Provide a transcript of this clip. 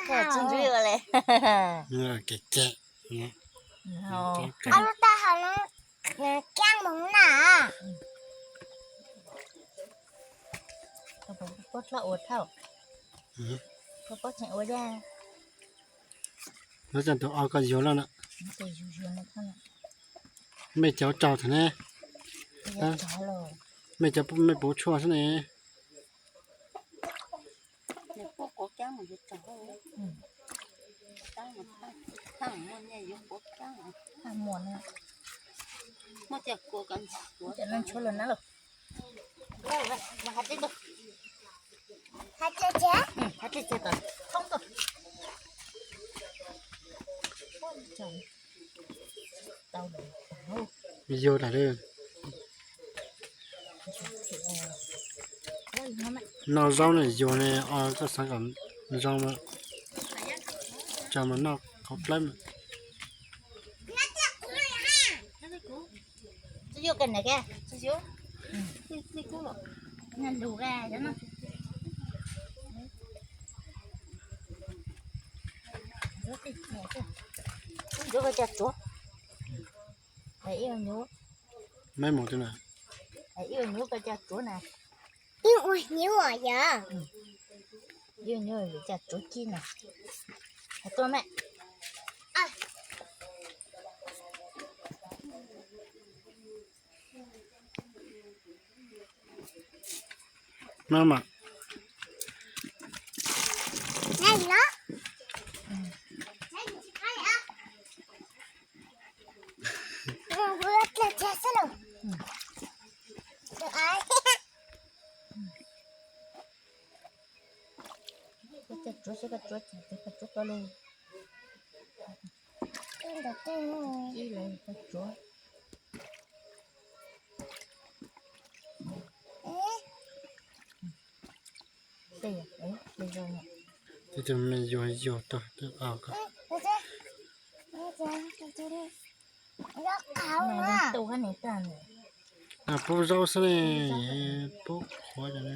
Tus ntsuj ua li. Kev cem. Ob lub taub hau no nws cab mus na. Pob dlab ua thauj. Pob tseem ua dab. Lawv cov tus o ko yuag lawm na. Mej cov tsaug thaum ne. Mej cov mej puv tshuaj xwb ne. Yuag tas li. Noj zaub ne, yuag ne, o koj xav kom zoo mas tsa mas noj qhov plab mas. Mej mus twg na? Ib ua hnyuv yog. Ib ua hnyuv cas tsuav ci na. Hais tuaj mej. Maj mam. Koj tsuav seb koj tsuav tsis tsuav, koj tsuav koj lub. Ib lawv koj tsuav. Tej tus me yuag yuag tag tej o ko. Pub zaub xwb ne, pub qhuav cov ne.